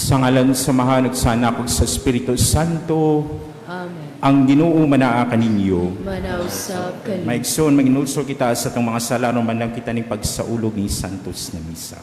Sa ngalan sa Amahan ug sa Anak ug sa Espiritu Santo. Amen. Ang Ginoo manaa kaninyo. Manaa usab kaninyo. Mga igsoon, maginulsol kita sa atong mga sala aron mandam kita ning pagsaulog ni Santos na Misa.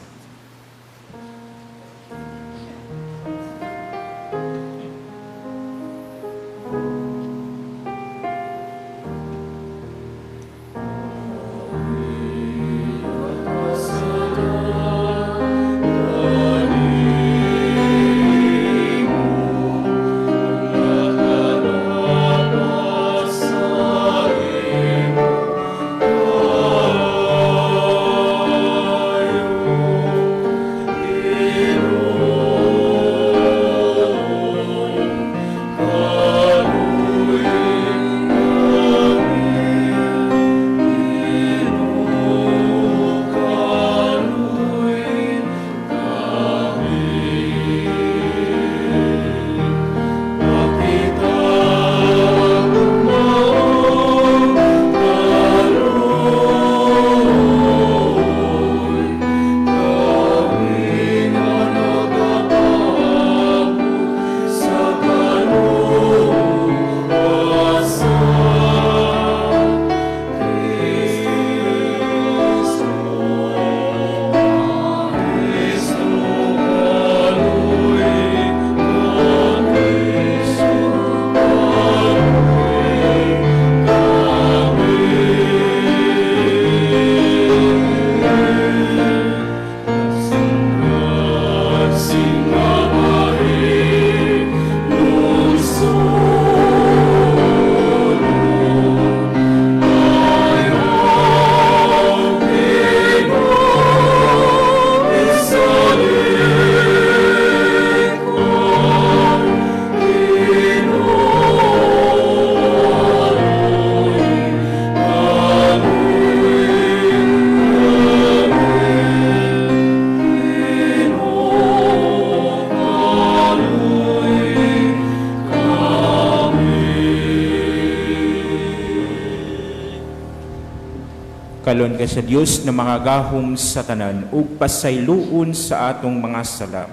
Kaluoyan ka sa Dios na makagahom sa tanan ug pasayloon sa atong mga sala.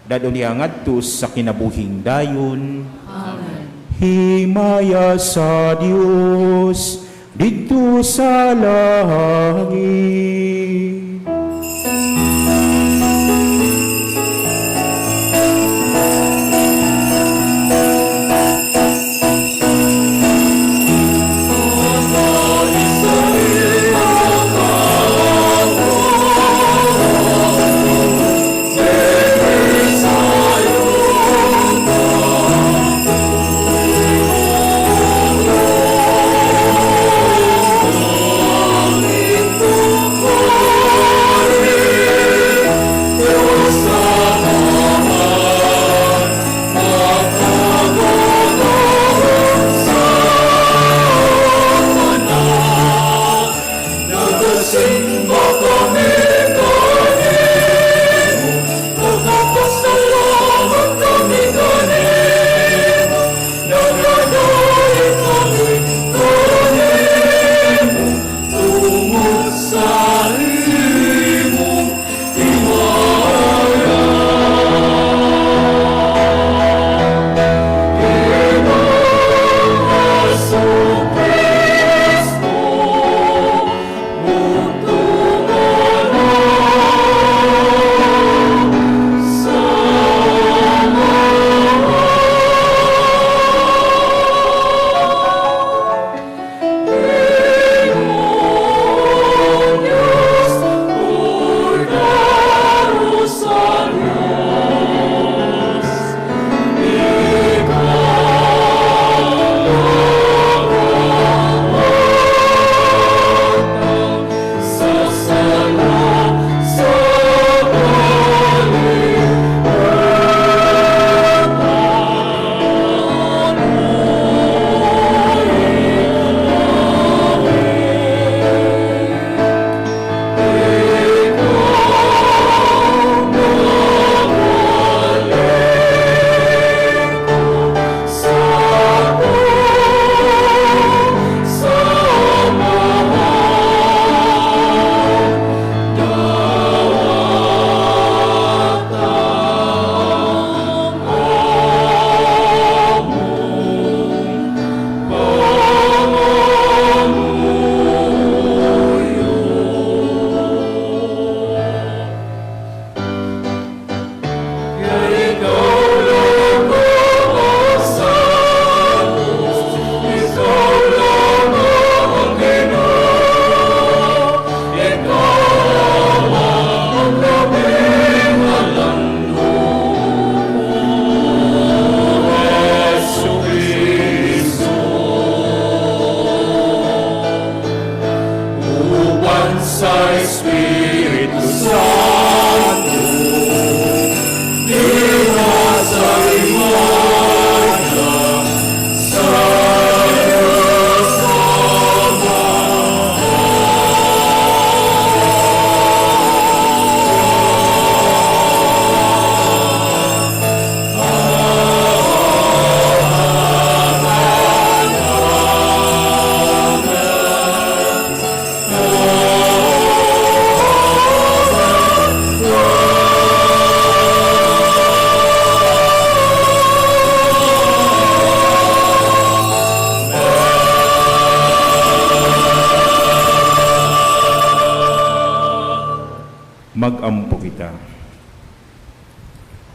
Dadon niya ngadto sa kinabuhing dayon. Amen. Himaya sa Dios didto sa langit.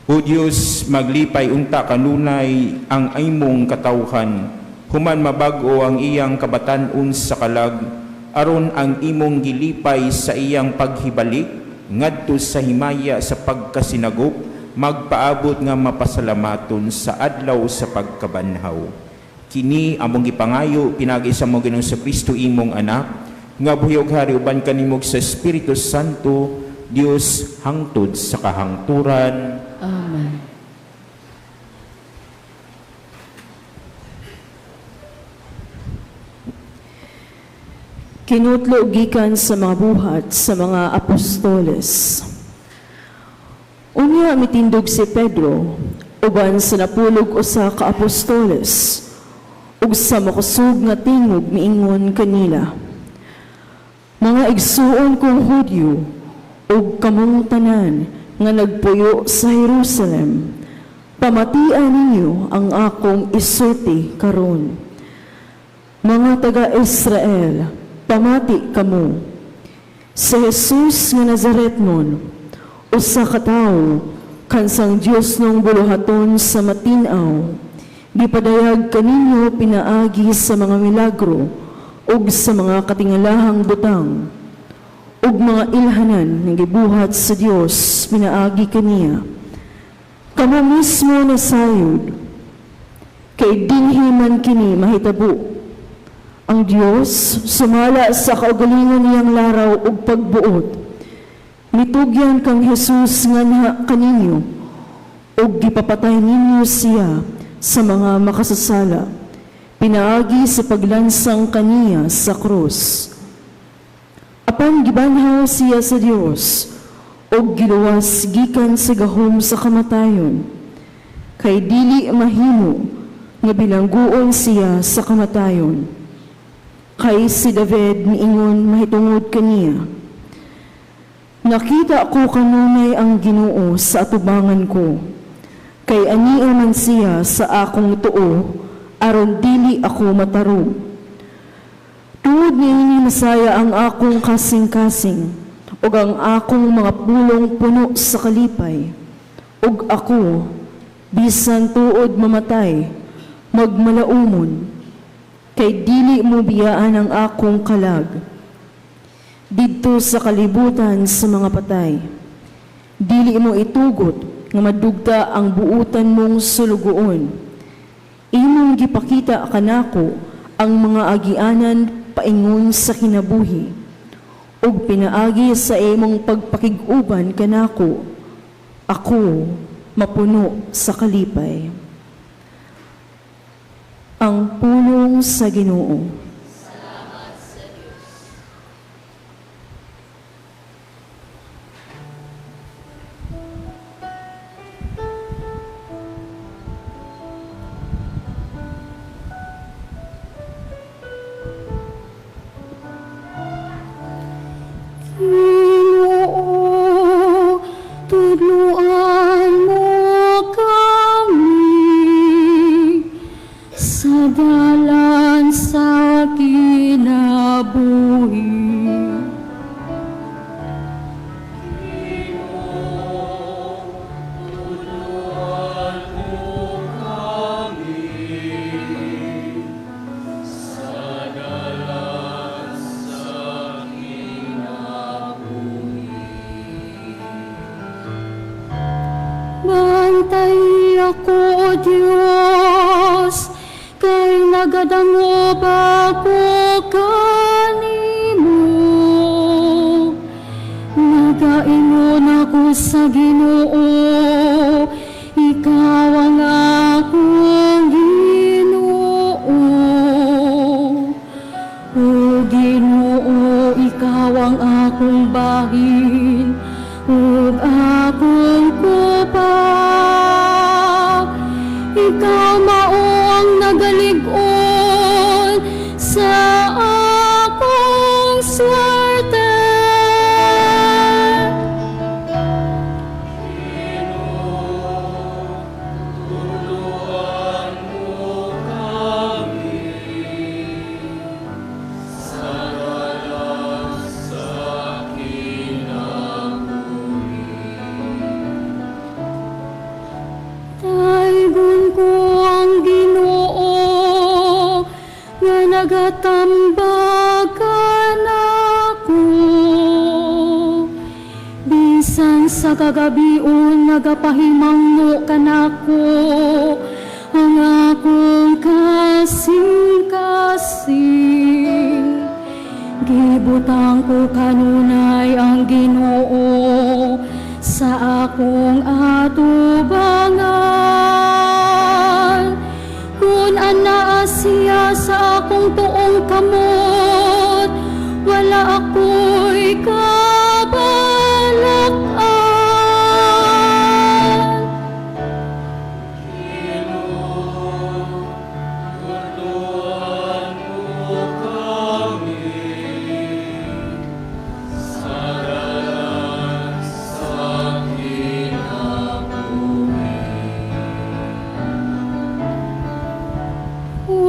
O Dios, maglipay unta kanunay ang imong katawhan, human mabag-o ang iyang kabatan-on sa kalag, aron ang imong gilipay sa iyang paghibalik ngadto sa himaya sa pagkasinagop, magpaabot nga mapasalamaton sa adlaw sa pagkabanhaw. Kini among gipangayo pinaagi sa among Ginoong Kristo, imong anak, nga buhi ug hari uban kanimo sa Espiritu Santo, Dios hangtod sa kahangturan. Amen. Kinutlo gikan sa mga buhat sa mga apostoles. Unya mitindog si Pedro uban sa 11 ka apostoles ug sa makusog nga tingog miingon kanila: Mga igsuon kong Hudyo ug kamong tanan nga nagpuyo sa Jerusalem, pamatian ninyo ang akong isulti karon. Mga taga-Israel, pamati kamo. Si Jesus nga Nazaretnon, usa ka tawo kansang Dios nung buluhaton sa matin-aw, gipadayag kaninyo pinaagi sa mga milagro ug sa mga katingalahang butang ug mga ilhanan nga gibuhat sa Dios pinaagi kaniya. Kamo mismo nasayod, kay dinhi man kini mahitabo. Ang Dios sumala sa kaugalingon niyang laraw ug pagbuot, mitugyan kang Jesus nganha kaninyo ug gipapatay ninyo siya sa mga makasasala pinaagi sa paglansang kaniya sa krus. Apan gibanhaw siya sa Dios ug giluwas gikan sa gahom sa kamatayon, kay dili mahimo nga bilangguon siya sa kamatayon. Kay si David miingon mahitungod kaniya: Nakita ko kanunay ang Ginoo sa atubangan ko, kay ania man siya sa akong tuo, aron dili ako matarog. Tungod niini masaya ang akong kasing-kasing, ug ang akong mga pulong puno sa kalipay, ug ako, bisan tuod mamatay, magmalaumon, kay dili mo biyaan ang akong kalag didto sa kalibutan sa mga patay. Dili mo itugot nga madugta ang buutan mong sulugoon. Imong gipakita kanako ang mga agianan paingon sa kinabuhi, ug pinaagi sa imong pagpakig-uban kanako, ako mapuno sa kalipay. Ang pulong sa Ginoo. Salamat sa Diyos. Ginoo, tudluan mo kami sa dalan sa kinabuhi. Bantay ako, O Diyos, kay nagadangop ako kanimo. Nagaingon ako sa Ginoo, ikaw ang akong Ginoo. O Ginoo, ikaw ang akong bahin ug akong kupa. Ikaw mao ang nagalig-on sa akong swerte. Nagatambag kanako. Bisan sa kagabion nagapahimangno kanako ang akong kasing-kasing. Gibutang ko kanunay ang Ginoo sa akong atubangan. Kung anaa siya sa akong tuong kamot, wala ako'y kabalak-an.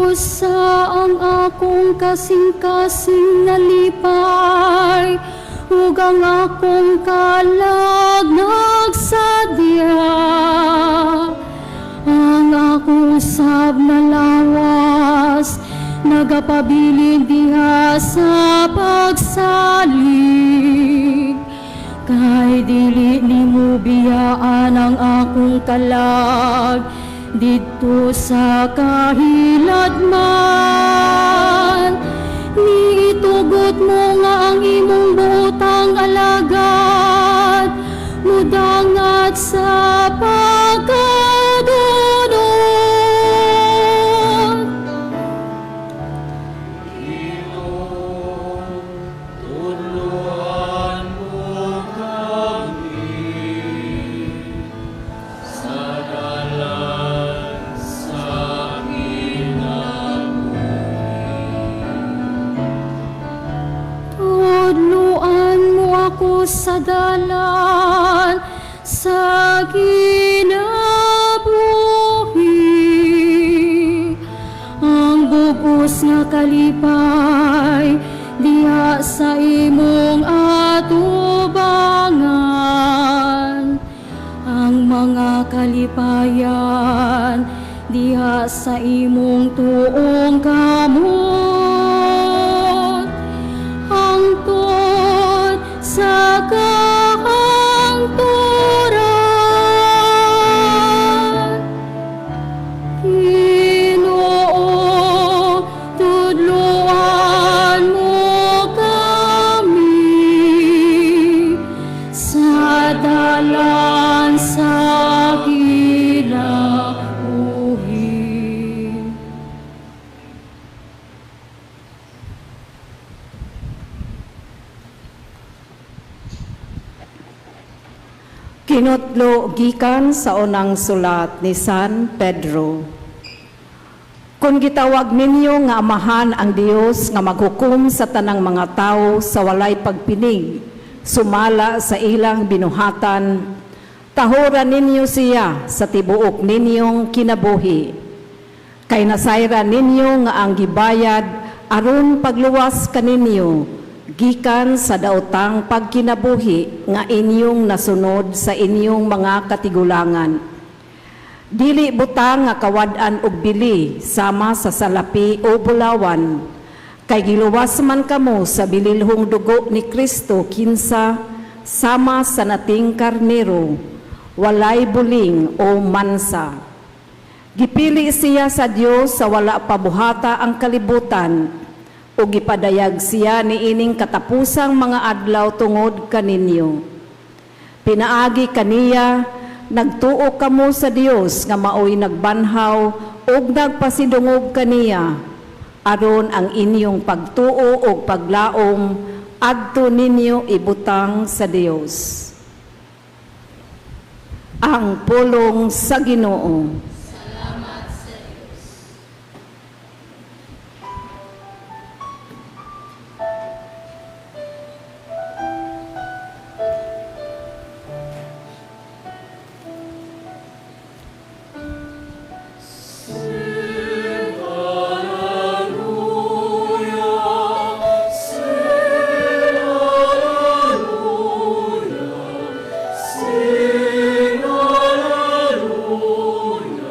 Usa ang akong kasing-kasing nalipay, ug ang akong kalag nagsadya. Ang akong usab na lawas nagapabilin diha sa pagsalig. Kay dili nimo biyaan ang akong kalag didto sa kahiladman. Niitugot mo nga ang imong buotang alagad mudangat sa pagkadunot. Tudluan mo kami sa dalan sa kinabuhi. Tudluan mo ako sa dalan sa kinabuhi. Ang bugos nga kalipay diha sa imong atubangan. Ang mga kalipayan diha sa imong tuong kamot. Hangtod sa kahangturan. Ginoo, tudluan mo kami sa dalan sa kinabuhi. Kinutlo gikan sa unang sulat ni San Pedro. Kung gitawag ninyo nga amahan ang Dios nga maghukom sa tanang mga tawo sa walay pagpinig, sumala sa ilang binuhatan, tahuran ninyo siya sa tibuok ninyong kinabuhi. Kay nasayran ninyo nga ang gibayad aron pagluwas kaninyo gikan sa daotang pagkinabuhi nga inyong nasunod sa inyong mga katigulangan. Dili butang nga kawad-an og bili sama sa salapi o bulawan, kay giluwas man kamo sa bililhong dugo ni Kristo kinsa sama sa nating karnero, walay buling o mansa. Gipili siya sa Dios sa wala pa buhata ang kalibutan, ug gipadayag siya niining katapusang mga adlaw tungod kaninyo. Pinaagi kaniya, nagtuo kamo sa Dios nga maoy nagbanhaw ug nagpasidungog kaniya, aron ang inyong pagtuo ug paglaom adto ninyo ibutang sa Dios. Ang pulong sa Ginoo. Sing hallelujah, sing hallelujah.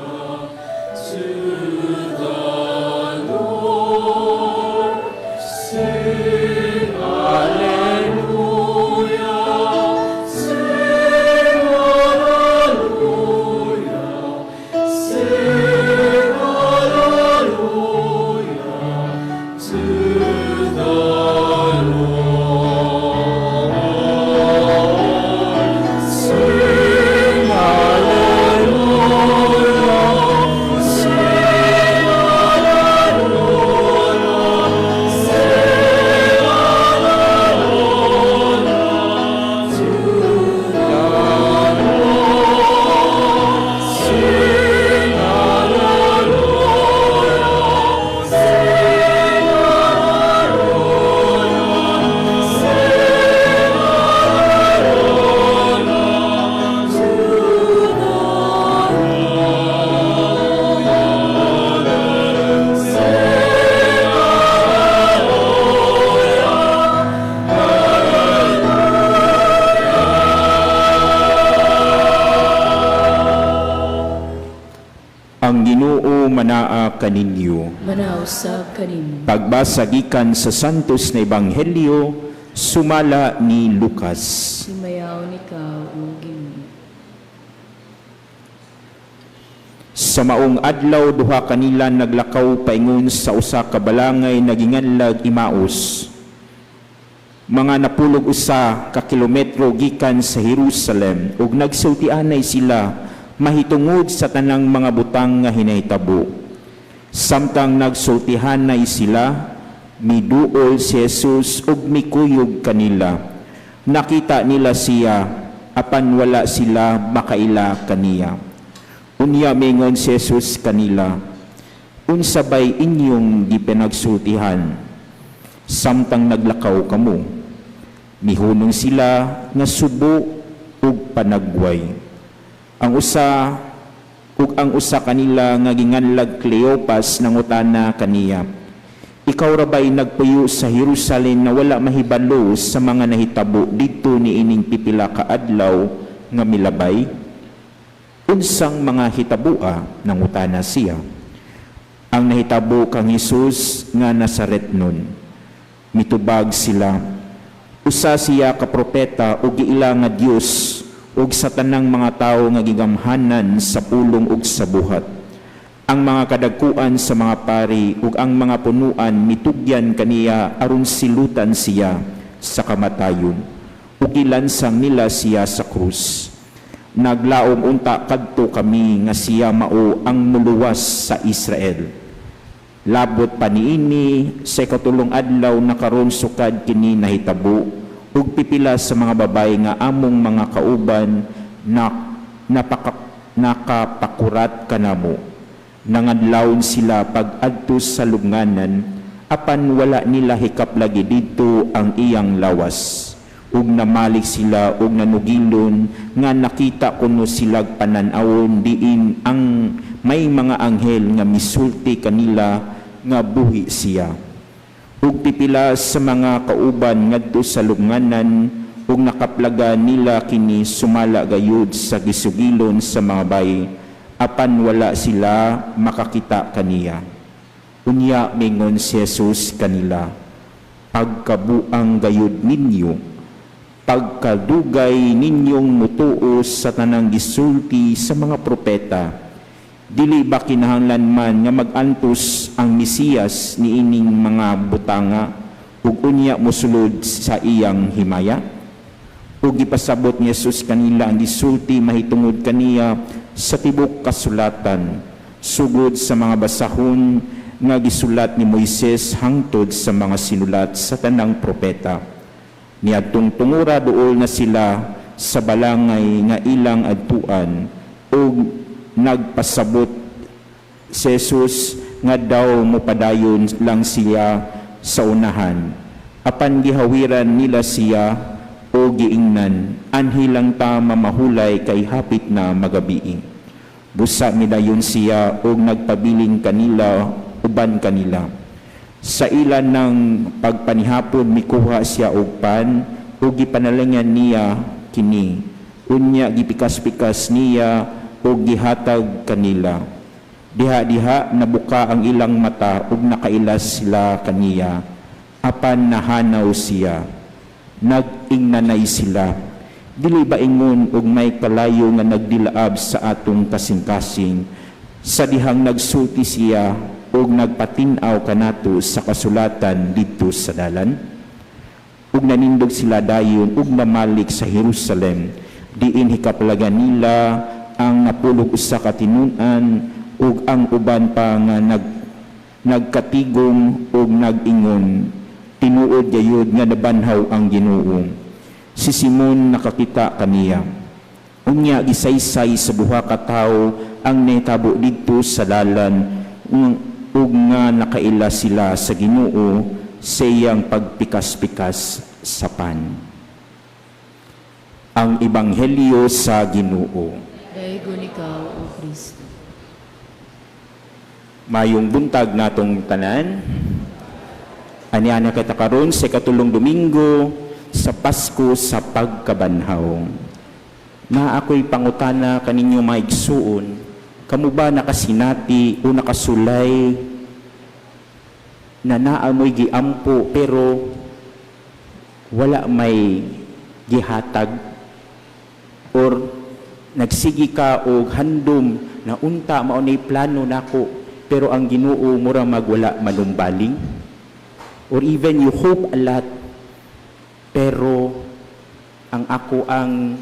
manaa kaninyo. Manaa usab kanimo. Pagbasa gikan sa Santos na Ebanghelyo sumala ni Lucas. Himayaon ikaw, O Ginoo. Sa maong adlaw, duha kanila naglakaw paingon sa usa ka balangay nga ginganlag Emaus. Mga 91 ka kilometro gikan sa Jerusalem, ug nagsultianay sila mahitungod sa tanang mga butang nga hinahitabo. Samtang nagsultihanay sila, miduol si Jesus ug mikuyog kanila. Nakita nila siya, apan wala sila makaila kaniya. Unya mingon si Jesus kanila, "Unsa bay inyong gipinagsultihan samtang naglakaw kamo?" Mihunong sila nga subo ug panagway. Ang usa kanila nga ginganlag Cleopas nangutana kaniya, "Ikaw ra ba'y nagpuyo sa Jerusalem na wala mahibalo sa mga nahitabo didto niining pipila ka adlaw nga milabay?" "Unsang mga hitaboa?" nangutana siya. "Ang nahitabo kang Hesus nga Nazaretnon." Mitubag sila, "Usa siya ka propeta ug giila nga Dios ug sa tanang mga tawo nga gigamhanan sa pulong ug sa buhat. Ang mga kadagkuan sa mga pari ug ang mga punuan mitugyan kaniya aron silutan siya sa kamatayon, ug gilansang nila siya sa krus. Naglaom unta kadto kami nga siya mao ang muluwas sa Israel. Labot pa niini, sa ikatulong adlaw na karon sukad kini nahitabo, ug pipila sa mga babaye nga among mga kauban na nakapakurat kanamo. Nangadlawon sila pag-adto sa lubnganan, apan wala nila hikaplagi didto ang iyang lawas. Ug namalik sila ug nanugilon nga nakita kuno silag panan-awon diin ang may mga anghel nga misulti kanila nga buhi siya. Ug pipila sa mga kauban ngadto sa lubnganan ug nakaplaga nila kini sumala gayud sa gisugilon sa mga bay, apan wala sila makakita kaniya." Unya mingon si Jesus kanila, "Pagkabuang gayud ninyo, pagkadugay ninyong mutuo sa tanang gisulti sa mga propeta. Dili ba kinahanglan man nga mag-antos ang Mesiyas niining mga butanga ug unya mosulod sa iyang himaya?" Ug gipasabot ni Jesus kanila ang gisulti mahitungod kaniya sa tibok kasulatan, sugod sa mga basahon nga gisulat ni Moises hangtod sa mga sinulat sa tanang propeta. Niadtong tungura duol na sila sa balangay nga ilang adtuan, ug nagpasabot si Jesus nga daw mopadayon lang siya sa unahan. Apan gihawiran nila siya o giingnan, "Anhi lang ta mamahulay kay hapit na magabii." Busa midayon siya og nagpabilin kanila uban kanila. Sa ilan ng pagpanihapon, mikuha siya og pan ug gipanalangan niya kini. Unya gipikas-pikas niya ug gihatag kanila. Diha-diha nabuka ang ilang mata ug nakaila sila kaniya. Apan nahanaw siya. Nag-ingnanay sila, "Dili ba ingon og may kalayo nga nagdilaab sa atong kasing-kasing sa dihang nagsulti siya ug nagpatin-aw kanato sa kasulatan didto sa dalan?" Ug nanindog sila dayon ug namalik sa Jerusalem, diin hikaplagan nila ang 11 ka tinun-an ug ang uban pa nga nagkatigom ug nag-ingon, "Tinuod gayud nga nabanhaw ang Ginoo. Si Simon nakakita kaniya." Unya gisaysay sa duha ka tawo ang nahitabo didto sa dalan ug nga nakaila sila sa Ginoo sa iyang pagpikas-pikas sa pan. Ang Ebanghelyo sa Ginoo. Daygon ikaw, O Kristo. Mayong buntag natong tanan. Aniana kita karon sa ikatulong Domingo sa Pasko sa Pagkabanhaw. Na ako'y pangutana kaninyo, mga igsuon. Kamo ba nakasinati o nakasulay na naa mo'y giampo pero wala may gihatag, or nagsigi ka og handom na unta mao nay plano nako, pero ang Ginoo mura magwala manumbaling? Or even you hope a lot, pero ang ako ang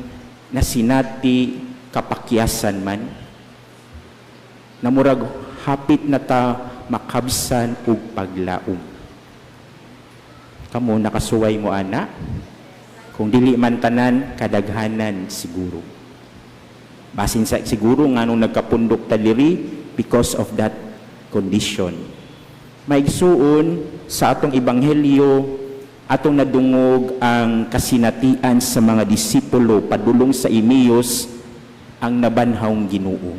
nasinati kapakyasan man na murag hapit na ta makabsan og paglaom? Kamo, nakasuway mo ana? Kung dili man tanan, kadaghanan siguro. Basin sa siguro nga nung nagkapundok ta diri because of that condition. Maigsuon, sa atong ebanghelyo, atong nadungog ang kasinatian sa mga disipulo padulong sa Emmaus ang nabanhawng Ginoo.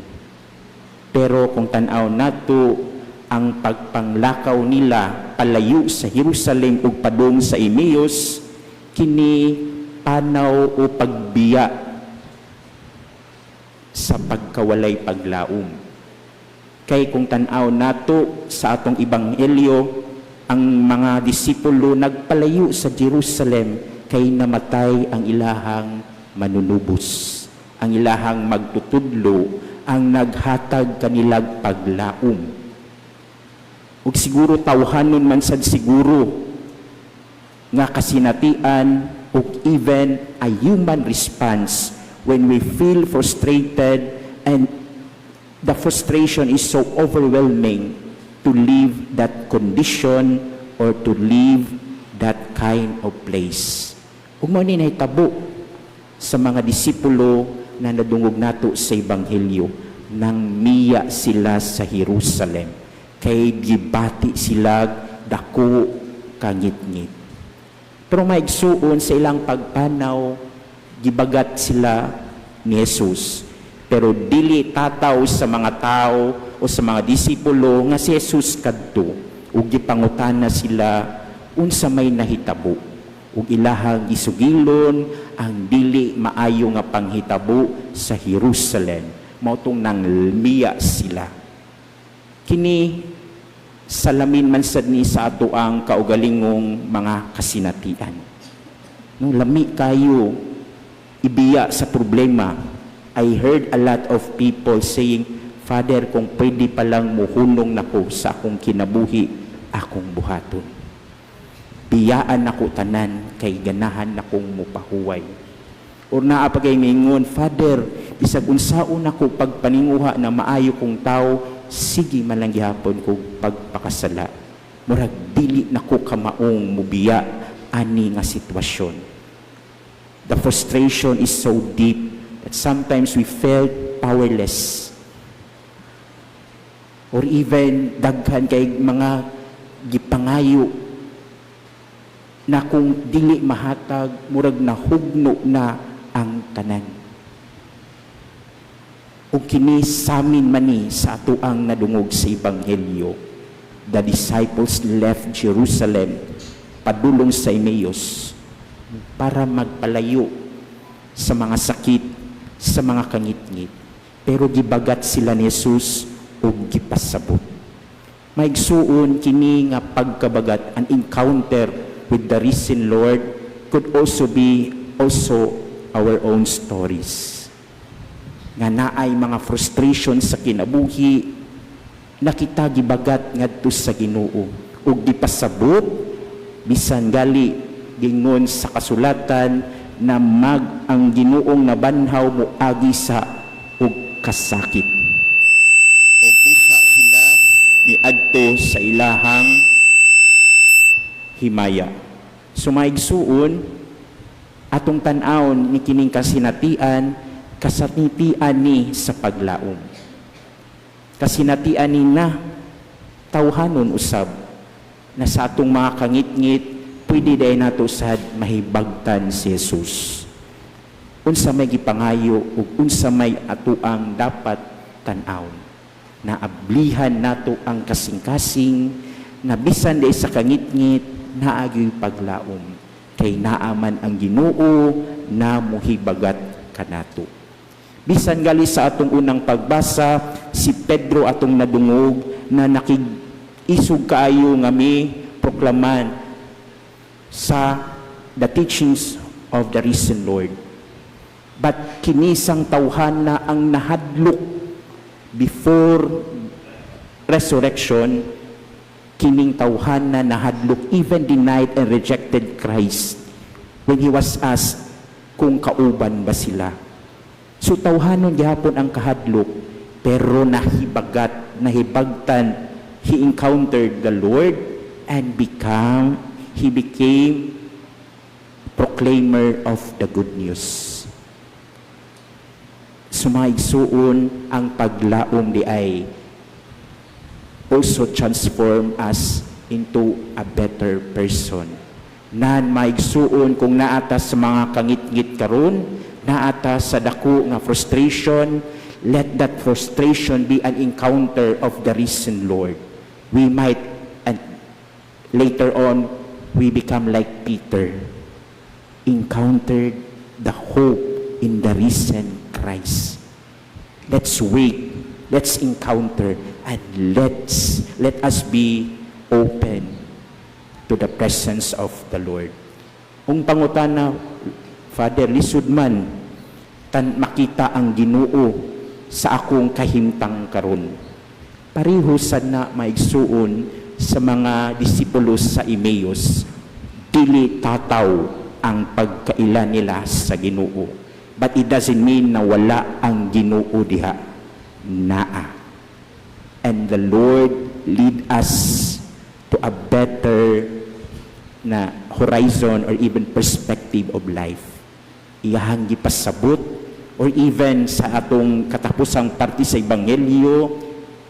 Pero kung tan-aw nato ang pagpanglakaw nila palayo sa Jerusalem ug padung sa Emmaus, kini panaw o pagbiya sa pagkawalay paglaom. Kay kung tan-aw nato sa atong ebanghelyo, ang mga disipulo nagpalayo sa Jerusalem kay namatay ang ilahang manunubos, ang ilahang magtutudlo, ang naghatag kanilag paglaom. Ug siguro tawhanon man sad siguro nga kasinatian ug even a human response when we feel frustrated and the frustration is so overwhelming to leave that condition or to leave that kind of place. Ug mao ni nahitabo sa mga disipulo na nadungog nato sa ebanghelyo, nang miya sila sa Jerusalem kay gibati sila dako kangitngit. Pero maigsuon, sa ilang pagpanaw, gibagat sila ni Jesus. Pero dili tataw sa mga tao o sa mga disipulo nga si Jesus kadto ug gipangutana sila unsa may nahitabo, ug ilahang isugilon ang dili maayo nga panghitabo sa Jerusalem, mao tong nang miya sila. Kini salamin man sad ni sa ato ang kaugalingong mga kasinatian. No, lami kayo ibiya sa problema. I heard a lot of people saying, "Father, kung pwede palang muhunong nako sa akong kinabuhi, akong buhaton. Biyaan nako tanan kay ganahan nakong mupahuway." Or naa pa kay mingon, "Father, bisag unsaon nako pagpaninguha na maayo kong tao, sige man lang gihapon kog pagpakasala. Murag dili nako kamaong mubiya ani nga sitwasyon." The frustration is so deep that sometimes we felt powerless. Or even daghan kay mga gipangayo na kung dili mahatag, murag nahugno na ang tanan. Ug kini samin man ni sa atoang nadungog sa ebanghelyo. The disciples left Jerusalem padulong sa Emmaus para magpalayo sa mga sakit, sa mga kangitngit. Pero gibagat sila ni Jesus ug gipasabot. Maigsuon, kini nga pagkabagat, an encounter with the risen Lord, could also be also our own stories. Nga naay mga frustration sa kinabuhi na kita gibagat ngadto sa Ginoo ug gipasabot, bisan gali gingon sa kasulatan na mag ang Ginoong nabanhaw moagi sa og kasakit. Ug usa sila miadto sa ilahang himaya. So maigsuon, atong tan-awon ni kining kasinatian, kasinatian ni sa paglaom. Kasinatian ni na tawhanon usab na sa atong mga kangitngit, pwede diay nato sad mahibagtan si Jesus. Unsa may gipangayo ug unsa may atuang dapat tan-awon. Na ablihan nato ang kasing-kasing na bisan di sa kangitngit, naagyo'y paglaom kay naaman ang Ginoo na muhibagat kanato. Bisan gali sa atong unang pagbasa, Si Pedro atong nadungog na nakig-isog kaayo nga mi proklaman sa the teachings of the risen Lord. But kinisang tawhana ang nahadlok before resurrection, kining tawhana nahadlok, even denied and rejected Christ when he was asked kung kauban ba sila. So tawhanon gihapon ang kahadlok, pero nahibagat, nahibagtan, he encountered the Lord and become he became proclaimer of the good news. So mga igsuon, ang paglaom di ay also transform us into a better person. Nan maigsuon, kung naata sa mga kangitngit karon, naata sa dako nga frustration, let that frustration be an encounter of the risen Lord. We might, and later on, we become like Peter, encountered the hope in the risen Christ. Let's wait, let's encounter, and let us be open to the presence of the Lord. Kung pangutana, "Father, lisod man tan makita ang Ginoo sa akong kahimtang karon." Pareho sad na, maigsuon, sa mga disipulo sa Emmaus, dili tataw ang pagkaila nila sa Ginoo. But it doesn't mean na wala ang Ginoo diha. Naa. And the Lord lead us to a better na horizon or even perspective of life. Iyahang gipasabot or even sa atong katapusang parte sa Ebanghelyo,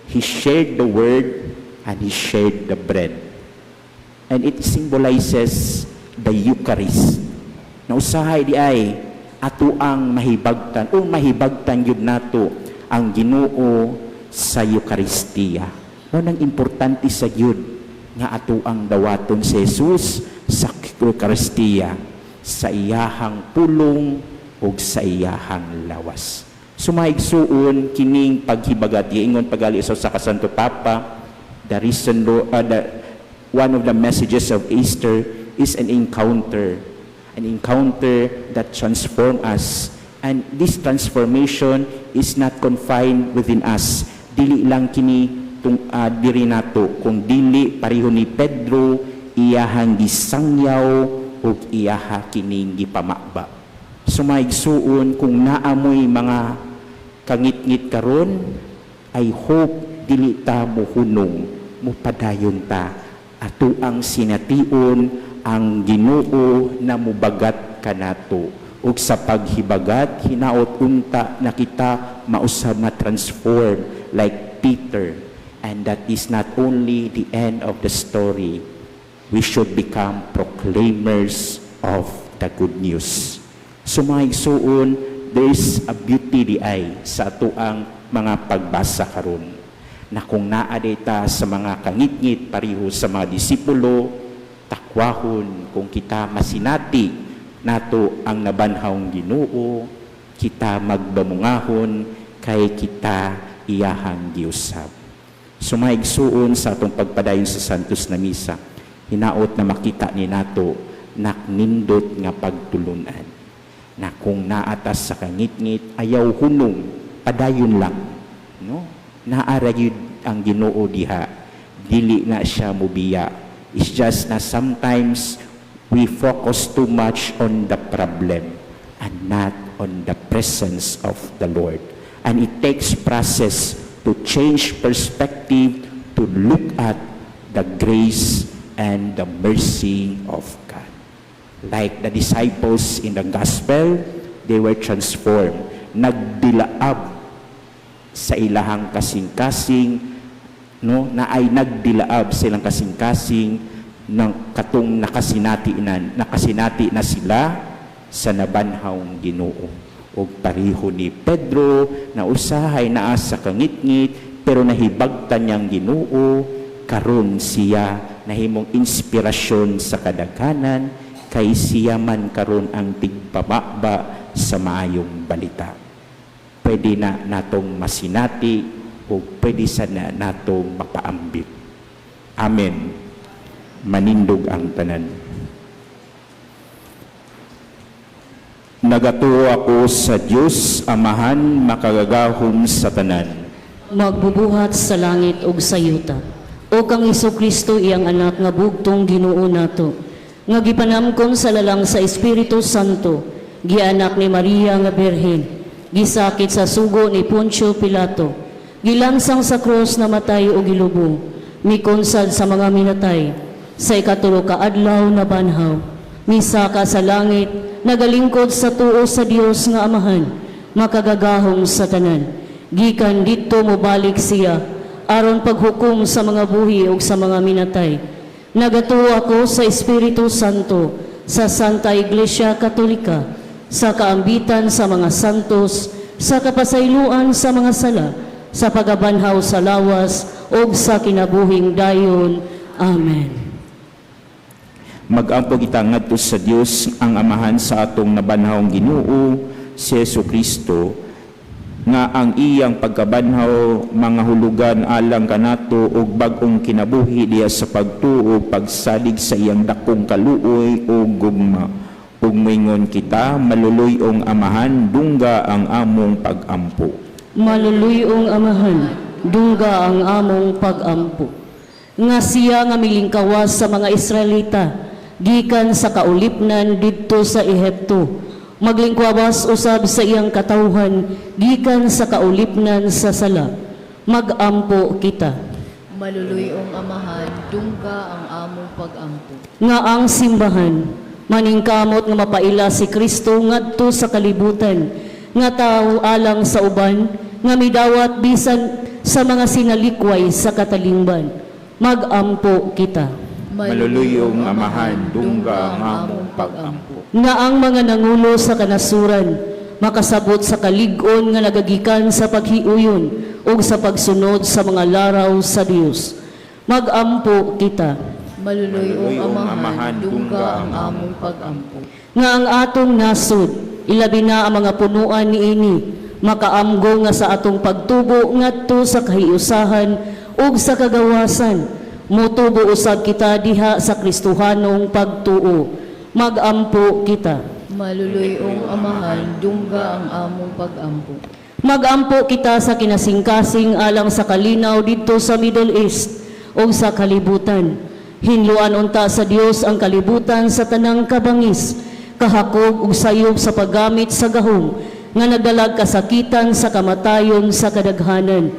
He shared the word and He shared the bread. And it symbolizes the Eucharist. Na usahay di ay ato ang mahibagtan o mahibagtan gyud nato ang Ginoo sa Eucharistia. Mao nang importante sa gyud nga ato ang dawaton si Jesus sa Eucharistia, sa iyahang pulong ug sa iyahang lawas. So maigsuon, kining paghibagat, giingon pagali sa Kasanto Papa, the reason the one of the messages of Easter is an encounter that transform us. And this transformation is not confined within us. Dili lang kini tung diri nato, kung dili pareho ni Pedro, iyahang gisangyaw ug iyaha kining gipamaba. So maigsuon, kung naamoy mga kangitngit karon, I hope dili ta muhunong, mupadayon ta. Ato ang sination ang Ginoo na mubagat kanato. Ug sa paghibagat, hinaot unta na kita mausab ma-transform like Peter. And that is not only the end of the story. We should become proclaimers of the good news. So mga igsuon, there is a beauty di ay sa atoang mga pagbasa karon. Na kung naa ta sa mga kangitngit pareho sa mga disipulo, takwahon kung kita masinati nato ang nabanhawng Ginoo, kita magbamungahon kay kita iyahang giusab. So mga igsuon, sa atong pagpadayon sa Santos na Misa, hinaot na makita ni nato naknindot nga pagtulunan. Na kung naatas sa kangitngit, ayaw hunong, padayon lang. No? Naa ra gyud ang Ginoo diha. Dili na siya mubiya. It's just na sometimes we focus too much on the problem and not on the presence of the Lord. And it takes process to change perspective, to look at the grace and the mercy of God. Like the disciples in the gospel, they were transformed. Nagdilaab sa ilahang kasing-kasing, no, na ay nagdilaab sa ilang kasing-kasing ng katong nakasinati na sila sa nabanhawng Ginoo. Og pareho ni Pedro na usahay naa sa kangitngit pero nahibagtan niyang Ginoo, karon siya nahimong inspirasyon sa kadaghanan kay siya man karon ang tigpamaba sa maayong balita. Pwede na natong masinati Ug pwede sana nato mapaambit. Amen. Manindog ang tanan. Nagatuo ako sa Dios Amahan, makagagahom sa tanan, magbubuhat sa langit ug sa yuta, o kang Kristo, iyang anak nga bugtong Ginoo nato, nga gipanamkon sa lalang sa Espiritu Santo, gianak ni Maria nga Birhen, gisakit sa sugo ni Poncio Pilato, gilansang sa krus, namatay ug gilubong, mikonsad sa mga minatay, sa ikatulo ka adlaw nabanhaw, misaka sa langit, nagalingkod sa tuo sa Dios nga Amahan, makagagahom sa tanan. Gikan didto mobalik siya aron paghukom sa mga buhi ug sa mga minatay. Nagatuo ako sa Espiritu Santo, sa Santa Iglesia Katolika, sa kaambitan sa mga santos, sa kapasayloan sa mga sala, sa pagabanhaw sa lawas ug sa kinabuhing dayon. Amen. Mag-ampo kita ngadto sa Dios ang Amahan sa atong nabanhawng Ginoo si Jesu Kristo, nga ang iyang pagkabanhaw mga hulugan alang kanato og bag-ong kinabuhi diha sa pagtuo, pagsalig sa iyang dakong kaluoy ug gugma. Ug moingon kita, "Maluluy-ong Amahan, dungga ang among pag-ampo." Maluluyong Amahan, dungga ang among pag-ampo. Nga siya nga milingkawas sa mga Israelita gikan sa kaulipnan didto sa Ehipto, maglingkawas usab sa iyang katawhan gikan sa kaulipnan sa sala. Mag-ampo kita. Maluluyong Amahan, dungga ang among pag-ampo. Nga ang simbahan maningkamot nga mapaila si Kristo ngadto sa kalibutan nga tawo alang sa uban nga midawat bisan sa mga sinalikway sa katalingban. Mag-ampo kita. Maluluyong Amahan, dungga ang among pag-ampo. Nga ang mga nangulo sa kanasuran makasabot sa kalig-on nga nagagikan sa paghiuyon ug sa pagsunod sa mga laraw sa Dios. Mag-ampo kita. Maluluyong Amahan, dungga ang among pag-ampo. Nga ang atong nasod, ilabi na ang mga punuan niini, makaamgo nga sa atong pagtubo ngadto sa kahiusahan ug sa kagawasan, motubo usab kita diha sa Kristohanong pagtuo. Magampo kita. Maluluyong Amahan, dungga ang among pag-ampo. Magampo kita sa kinasingkasing alang sa kalinaw didto sa Middle East ug sa kalibutan. Hinluan unta sa Dios ang kalibutan sa tanang kabangis, kahakog ug sayop sa paggamit sa gahom nga nagdalag kasakitan sa kamatayon sa kadaghanan.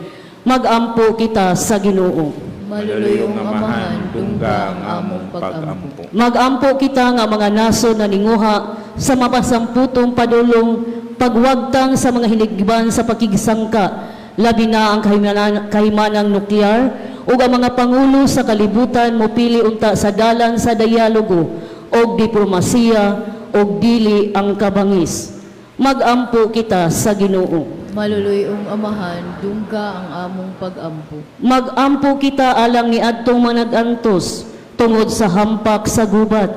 Magampo kita sa Ginoo. Maluluyong Amahan, dungga ang among pag-ampo. Magampo kita nga mga nasod na ninguha sa mapasamputong padulong, pagwagtang sa mga hinigban sa pakigsangka, labi na ang kahimanang nuklear, ug ang mga pangulo sa kalibutan mopili unta sa dalan sa dialogo og diplomasiya og dili ang kabangis. Magampo kita sa Ginoo. Maluluyong Amahan, dungga ang among pag-ampo. Magampo kita alang ni adtong manag-antos tungod sa hampak sa gubat,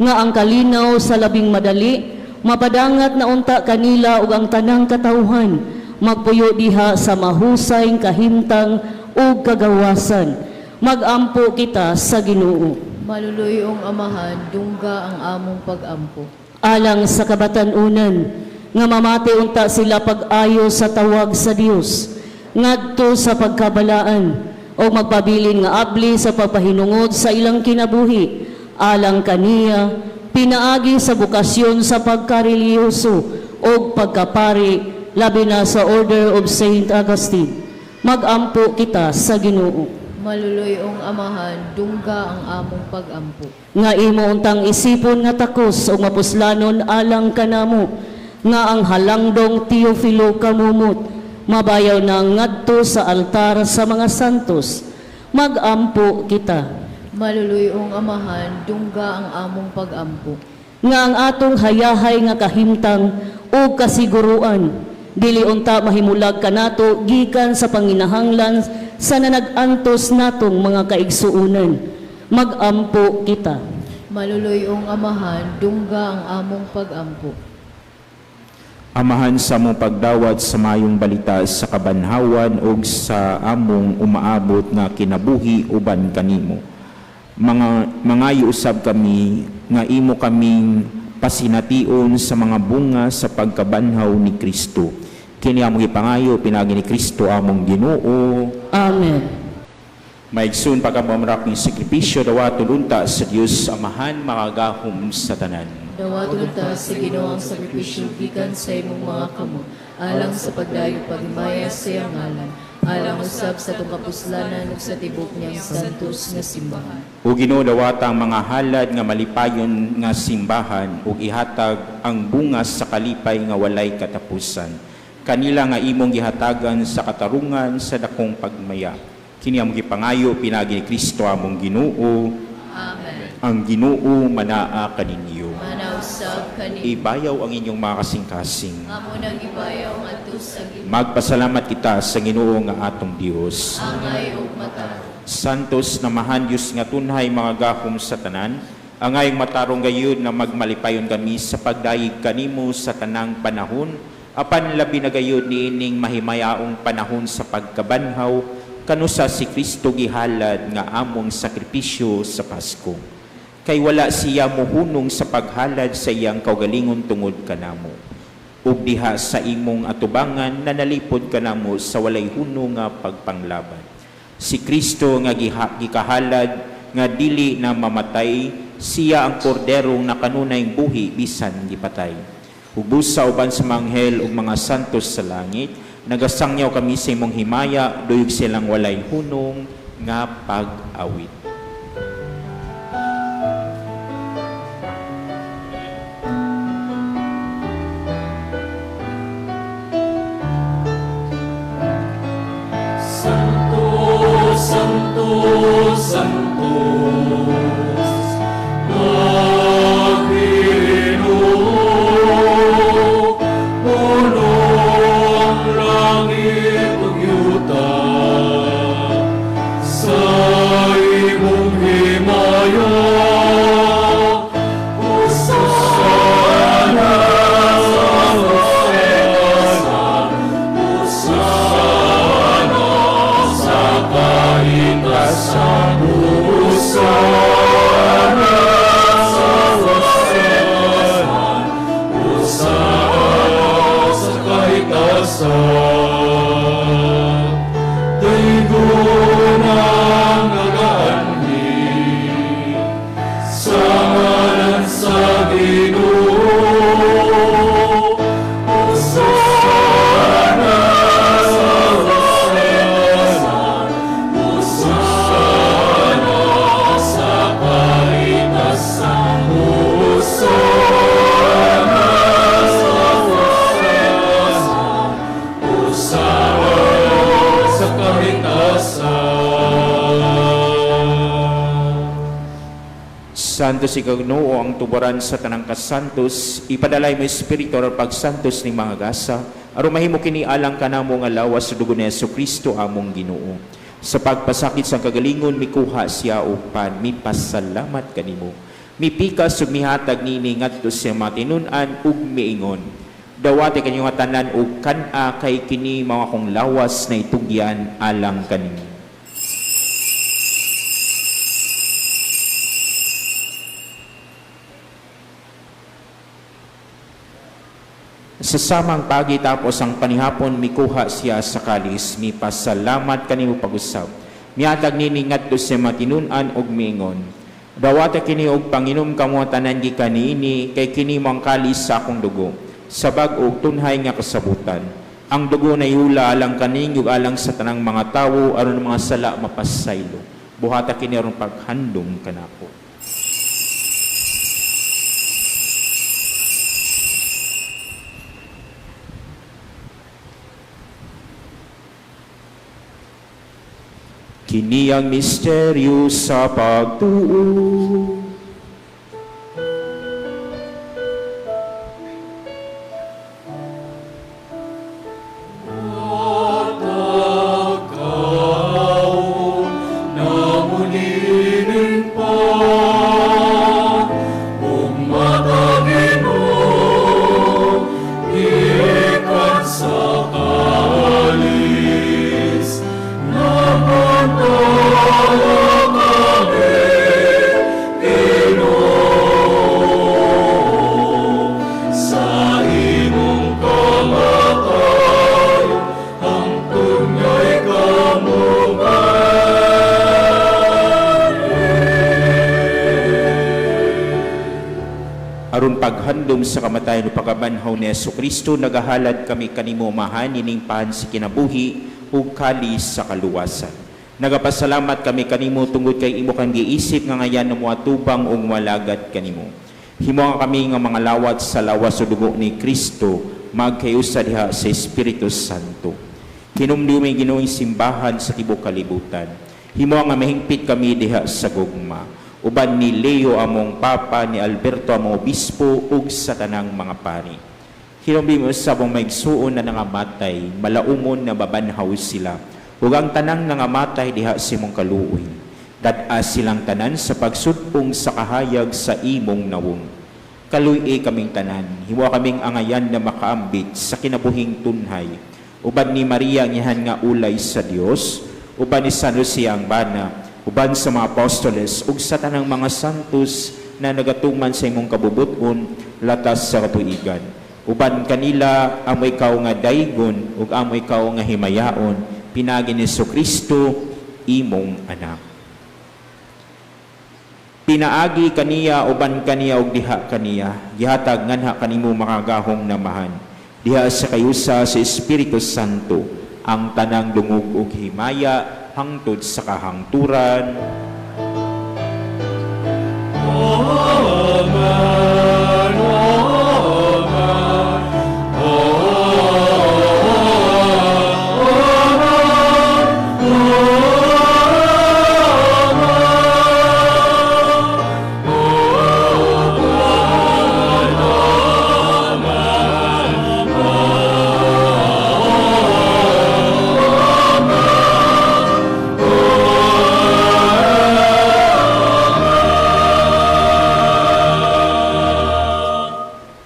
nga ang kalinaw sa labing madali mapadangat na unta kanila ug ang tanang katawhan magpuyo diha sa mahusay kahimtang ug kagawasan. Magampo kita sa Ginoo. Maluluyong Amahan, dungga ang among pag-ampo. Alang sa kabatan-unan nga mamati unta sila pag-ayo sa tawag sa Dios ngadto sa pagkabalaan o magpabilin nga abli sa pagpahinungod sa ilang kinabuhi alang kaniya pinaagi sa bokasyon sa pagkareliyoso o pagkapari, labi na sa Order of Saint Augustine. Magampo kita sa Ginoo. Maluluyong Amahan, dungga ang among pag-ampo. Nga imo untang isipon nga takos o mapuslanon alang kanamo, nga ang halangdong Teofilo Camomot mabayaw na ngadto sa altar sa mga santos. Magampo kita. Maluluyong Amahan, dungga ang among pag-ampo. Nga ang atong hayahay nga kahimtang o kasiguruan dili unta mahimulag kanato gikan sa panginahanglan sa nanag-antos natong mga kaigsuonan. Magampo kita. Maluluyong Amahan, dungga ang among pag-ampo. Amahan, sa among pagdawat sa mayong balita sa kabanhawan ug sa among umaabot nga kinabuhi uban kanimo, mga mangayo usab kami nga imo kaming pasination sa mga bunga sa pagkabanhaw ni Kristo. Kini among gipangayo pinaagi ni Kristo among Ginoo. Amen. Maigsoon, pag-ampo ning sakripisyo, dawaton unta sa Dios Amahan makagahom sa tanan. Dawaton ta sa Ginoo ang sakripisyo gikan sa imong mga kamot, alang sa pagdayeg paghimaya sa iyang ngalan, alang usab sa atong kapuslanan ug sa tibok niyang santos nga simbahan. O Ginoo, dawata ang mga halad nga malipayon nga simbahan ug ihatag ang bunga sa kalipay nga walay katapusan. Kanila nga imong gihatagan sa katarungan sa dakong pagmaya. Kini among gipangayo pinaagi ni Kristo among Ginoo. Amen. Ang Ginoo manaa kaninyo. Manausab kanimo. Ibayaw ang inyong mga kasing-kasing. Amo nang gibayaw ngadto sa Ginoo. Magpasalamat kita sa Ginoo nga atong Dios. Angay ug matarong. Santos na Amahan, Diyos nga tunhay makagahom sa tanan, angay matarong gayud na magmalipayon kami sa pagdayeg kanimo sa tanang panahon, apan labi na gayud niining mahimayaong panahon sa pagkabanhaw, kanusa si Kristo gihalad nga among sakripisyo sa Pasko. Kay wala siya mohunong sa paghalad sa iyang kaugalingon tungod kanamo. Ug diha sa imong atubangan nanalipod kanamo sa walay hunong nga pagpanglaban. Si Kristo nga gikahalad nga dili na mamatay, siya ang korderong nakanunay buhi bisan gipatay. Ug busa uban sa mga anghel ug mga santos sa langit, nagasangyaw kami sa imong himaya, duyog silang walay hunong nga pag-awit. Santo, Santo, Santo, ang Ginoo, puno ang langit ug yuta sa imong himaya. Hosana, Hosana, Hosana sa kaitasan. Hosana, Hosana, Hosana sa kaitasan. Daygon ang nagaanhi sa ngalan sa Ginoo. Hosana, Hosana, Hosana sa kaitasan. Hosana, Hosana, Hosana sa kaitasan. Santos ikaw, Ginoo, ang tuboran sa tanang kasantos, ipadala imong Espiritu aron pagsantos ning mga gasa, aron mahimo kini alang kanamo nga lawas sa dugo ni Kristo among Ginoo. Sa pagpasakit sa kagalingon, mikuha siya og pan, mipasalamat kanimo. Mipikas ug mihatag nini ngadto sa mga tinun-an ug miingon: "Dawati kanyong tanan ug kan-a, kay kini mao akong lawas na itugyan alang kaninyo." Sa samang pagi tapos ang panihapon, mikuha siya sa kalis, mipasalamat kanimo pag-usab. Mihatag nini ngadto sa mga tinun-an ug miingon: "Dawata kini og panginom kamo tanan gikan niini, kay kini mao ang kalis sa akong dugo, sa bag-o ug tunhay nga kasabutan. Ang dugo na ihula alang kaninyo ug alang sa tanang mga tawo aron ang mga sala mapasaylo. Buhata kini aron paghandom kanako." Kini ang misteryo sa pagtuo. Kaon namunining pa, ug mataginom. Aron paghandom sa kamatayon ug pagkabanhaw ni Kristo, nagahalad kami kanimo, Amahan, ining pan sa kinabuhi ug kalis sa kaluwasan. Nagapasalamat kami kanimo tungod kay imo kang giisip nga ngayan na moatubang ug malagad kanimo. Himoa kami nga mga lawat sa lawas ug dugo ni Kristo, magkayusa diha sa Espiritu Santo. Hinumdumi, Ginoong simbahan sa tibok kalibutan. Himoa nga mahingpit kami diha sa gugma. Uban ni Leo among Papa, ni Alberto among Obispo, ug sa tanang mga pari. Hinumdumi usab ang maigsuon na nangamatay, malaumon na mabanhaw sila. Ug ang tanang nangamatay diha sa imong kaluoy. Dad-a silang tanan sa pagsudpong sa kahayag sa imong nawong. Kaluy-i kaming tanan, himoa kaming angayan na makaambit sa kinabuhing tunhay. Uban ni Maria ang iyahan nga ulay sa Dios, uban ni San Jose ang bana, uban sa mga apostoles ug sa tanang mga santos na nagatuman sa imong kabubuton latas sa katuigan. Uban kanila amo ikaw nga daygon ug amo ikaw nga himayaon pinaagi ni Kristo imong anak. Pinaagi kaniya, uban kaniya ug diha kaniya, gihatag nganha kanimo makagahom na Amahan diha sa kayusa sa Espiritu Santo ang tanang dungog ug himaya hangtod sa kahangturan. Amen. Amen. Amen.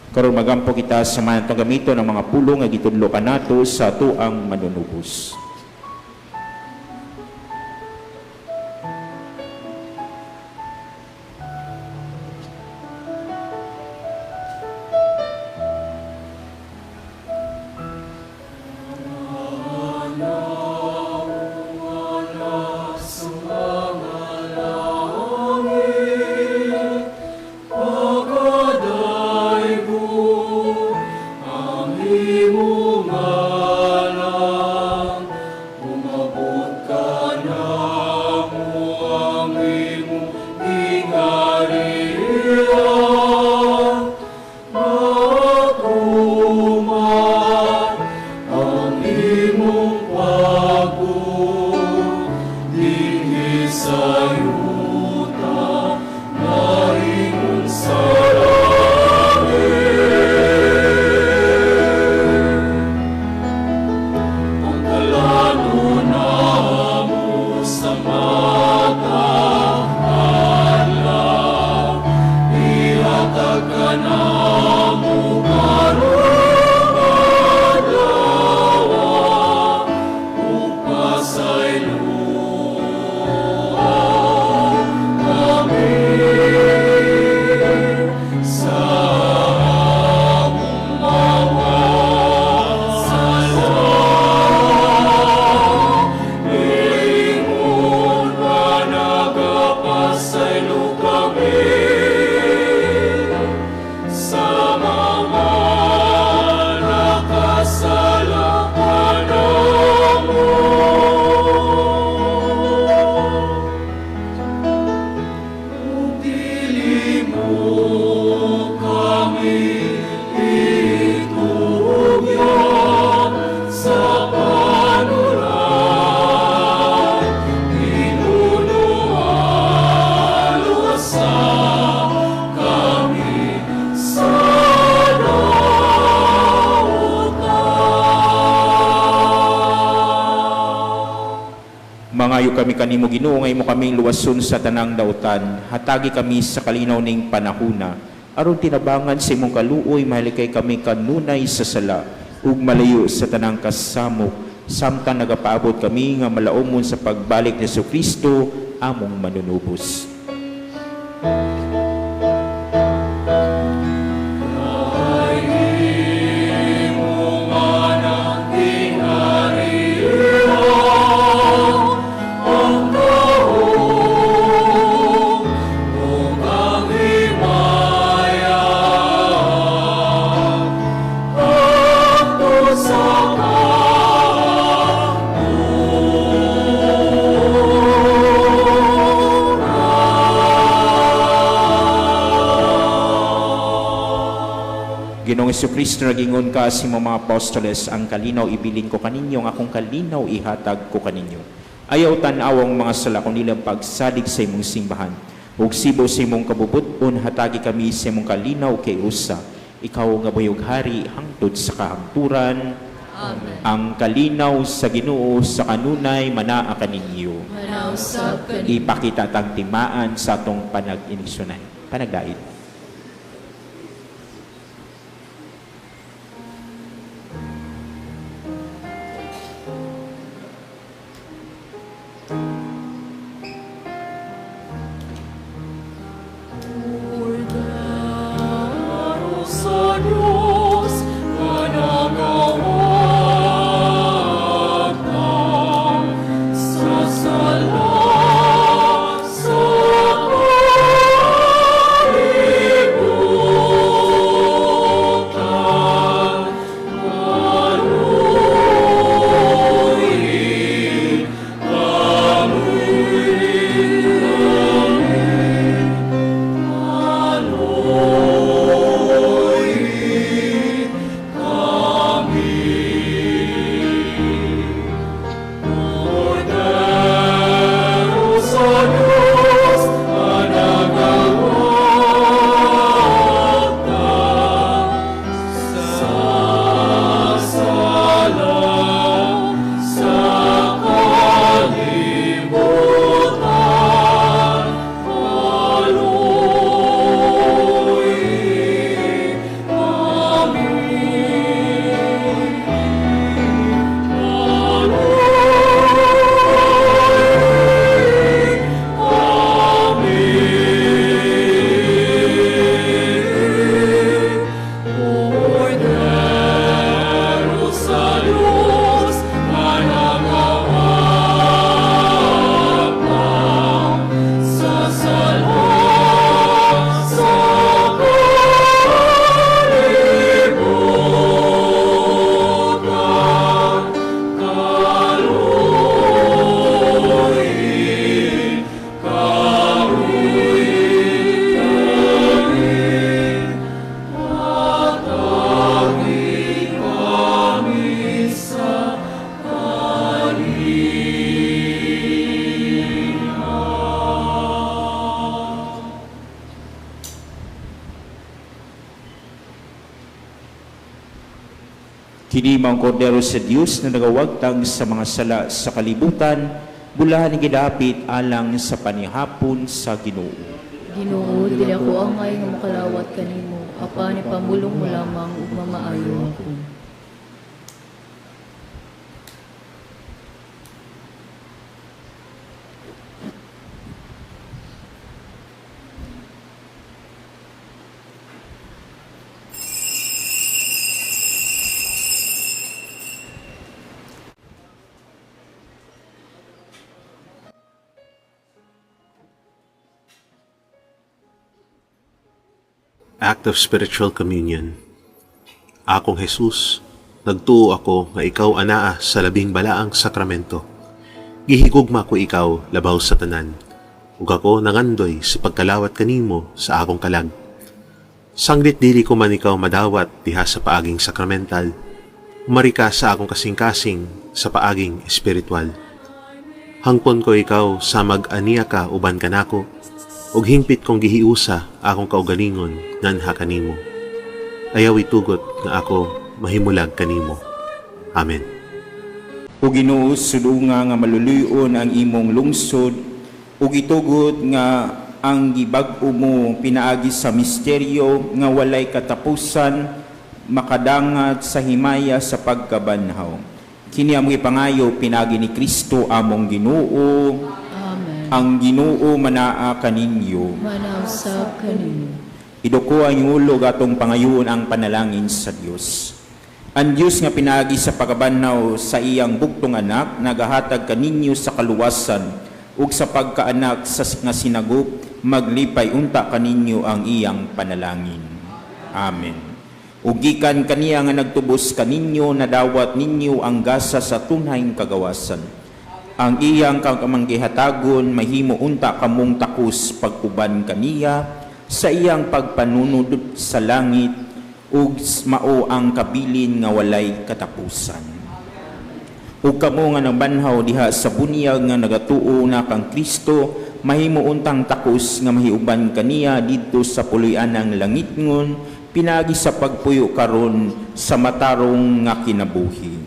Karon magampo kita sa manatong gamito ng mga pulong nga gitudlo kanato sa atuang manunubos. Pagadaygon ang imong ngalan, umabot ka namo ang imong gingharian, matuman ang imong pagbuot dinhi sa yuta maingon sa langit. Ang kalanon namo sa matag adlaw, ihatag kanamo karong adlaw, ug pasayloa kami sa among mga sala. Ingon nga nagapasaylo kami sa mga nakasala kanamo. Ug dili mo kami itugyan sa panuray, hinunuan luwasa kami sa dautan. Mangayo kami kanimo, Ginoo, nga imo kaming luwason sa tanang dautan. Hatagi kami sa kalinaw ning panahuna aron tinabangan sa imong kaluoy mahalikay kami kanunay sa sala ug malayo sa tanang kasamok samtang nagapaabot kami nga malaumon sa pagbalik ni Kristo among manunubos. Kay imo man ang gingharian, ang gahom, ug ang himaya. Ginoong Kristo, nagingon ka sa imong mga apostoles, "Ang kalinaw ibilin ko kaninyo, ang akong kalinaw ihatag ko kaninyo. Ayaw tan-awang mga sala kundi ang pagsalig sa imong simbahan. Ug sibo sa imong kabubut-on, hatagi kami sa imong kalinaw kay usa. Ikaw nga buhi ug hari hangtod sa kahangturan." Amen. Ang kalinaw sa Ginoo sa kanunay manaa kaninyo. Manaa usab kaninyo. Ipakita tang timaan sa atong panag-inigsuonan. Panagdait. Kordero sa Diyos, nga nagawagtang sa sala sa kalibutan. Kalooy kami, kalooy kami. Kordero sa Diyos, nga nagawagtang sa sala sa kalibutan. Kalooy kami. Kalooy kami. Kordero sa Diyos, nga nagawagtang sa sala sa kalibutan. Kalooy kami, hatagi kami sa kalinaw. Kini mao ang kordero sa Dios na nagawagtang sa mga sala sa kalibutan, bulahan ni gidapit alang sa panihapon sa Ginoo. Ginoo, dili ako angay nga mokalawat kanimo, apan ipamulong mo lamang ug mamaayo ako. Act of Spiritual Communion. Akong Jesus, nagtuo ako nga ikaw anaa sa labing balaang sakramento. Gihigugma ko ikaw labaw sa tanan, ug ako nangandoy sa pagkalawat kanimo sa akong kalag. Sanglit dili ko man ikaw madawat diha sa paaging sakramental, umari ka sa akong kasing-kasing sa paaging espiritual. Hangpon ko ikaw sa mag-aniya ka uban kanako, ug hingpit kong gihiusa akong kaugalingon nganha kanimo. Ayaw itugot nga ako mahimulag kanimo. Amen. O Ginoo, sudunga nga maluluyon ang imong lungsod, ug itugot nga ang gibag-o mo pinaagi sa misteryo nga walay katapusan makadangat sa himaya sa pagkabanhaw. Kini among ipangayo pinaagi ni Kristo among Ginoo. Amen. Ang Ginoo manaa kaninyo. Manaa usab kaninyo. Iduko ang inyong ulo, atong pangayoon ang panalangin sa Dios. Ang Dios nga pinaagi sa pagkabanhaw sa iyang bugtong anak nagahatag kaninyo sa kaluwasan ug sa pagkaanak sa nga sinagop, maglipay unta kaninyo ang iyang panalangin. Amen. Ug gikan kaniya nga nagtubos kaninyo, nadawat ninyo ang gasa sa tunay kagawasan. Ang iyang kamanggihatagon mahimo unta kamong takos pag-uban kaniya sa iyang pagpanunod sa langit. ug mao ang kabilin nga walay katapusan. Ug kamo nga nagbanhaw diha sa bunyag nga nagatuo na kang Kristo, mahimo untang takos nga mahiuban kaniya didto sa puloy-anang langitngon pinaagi sa pagpuyo karon sa matarong nga kinabuhi.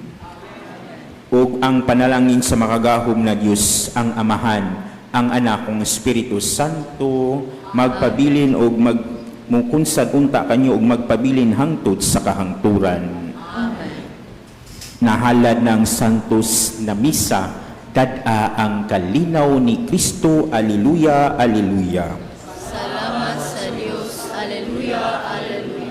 Ug ang panalangin sa makagahom na Dios ang Amahan, ang Anak ug Espiritu Santo magpabilin og magmukunsad unta kanyo ug magpabilin hangtod sa kahangturan. Nahalad ng Santos na Misa, dad-a ang kalinaw ni Kristo. Alleluia, Alleluia. Salamat sa Dios. Alleluia, Alleluia.